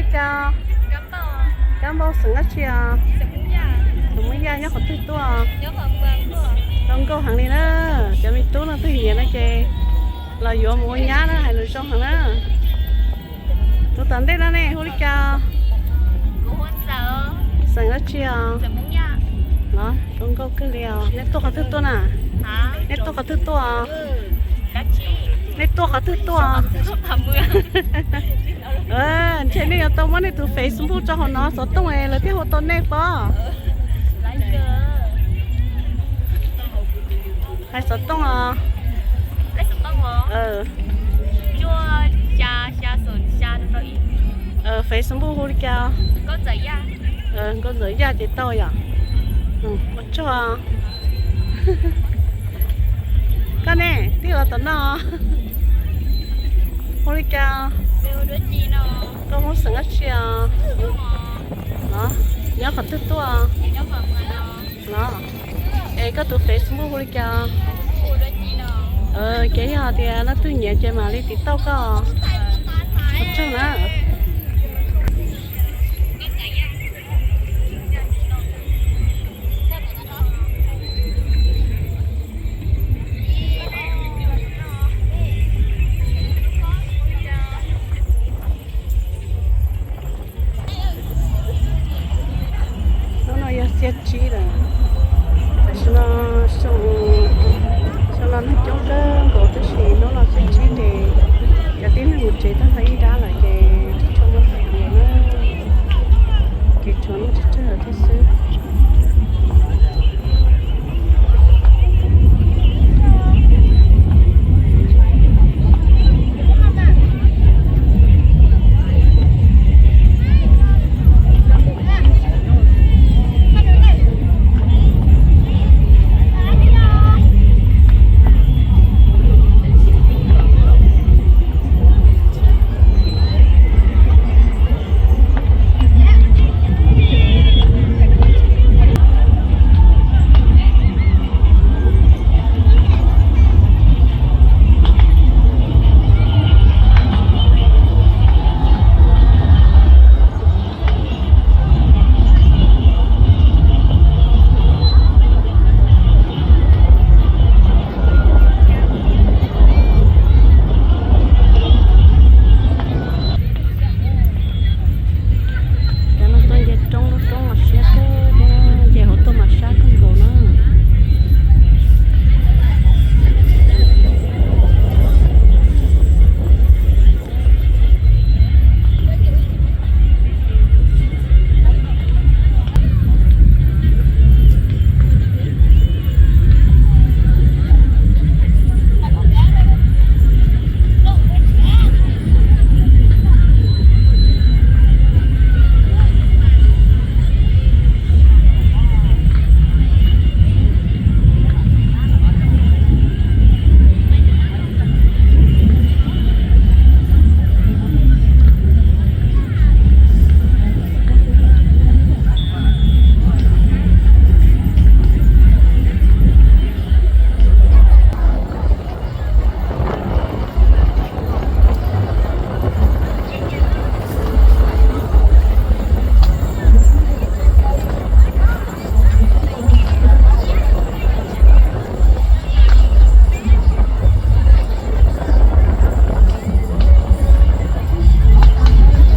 Cas, kab npauj xeem dab tsi os? Xeem Hmoob Yaj nyob qhov twg tuaj? Zoo nkauj heev li na. Cov me tub no twb nyiam no ces los yuav mus ua nyab na, hais lus zoo heev na. Tus tom ntej no ne hu li cas? Xeem dab tsi os? Los zoo nkauj kawg li os. Nej tuaj qhov twg tuaj na? Nej tuaj qhov twg tuaj? Nej tuaj qhov twg tuaj? Ntshe nej yuav tau muab nej tus Facebook tso hauv no xov tooj es lawv thiaj hu tau nej pob. Hais xov tooj os. Facebook hu li cas? Nkauj Ntxawm Yaj ces tau yom. Ua tsaug. Koj ne, twb los tom no. Hu li cas? Koj Hmoob xeem dab tsi os? Los, nyob qhov twg tuaj? Los, es koj tus Facebook hu li cas? Ces yog tias leej twg nyiam ces mam li tiv tauj koj. Ua tsaug na. Hnub no yog xiab tsib lawm. Tam sim no xyoo, xyoo no neeg coob kawg nkaus tab sis hnub no xiab tsib ces cov tib neeg mus tsev tag ntau ib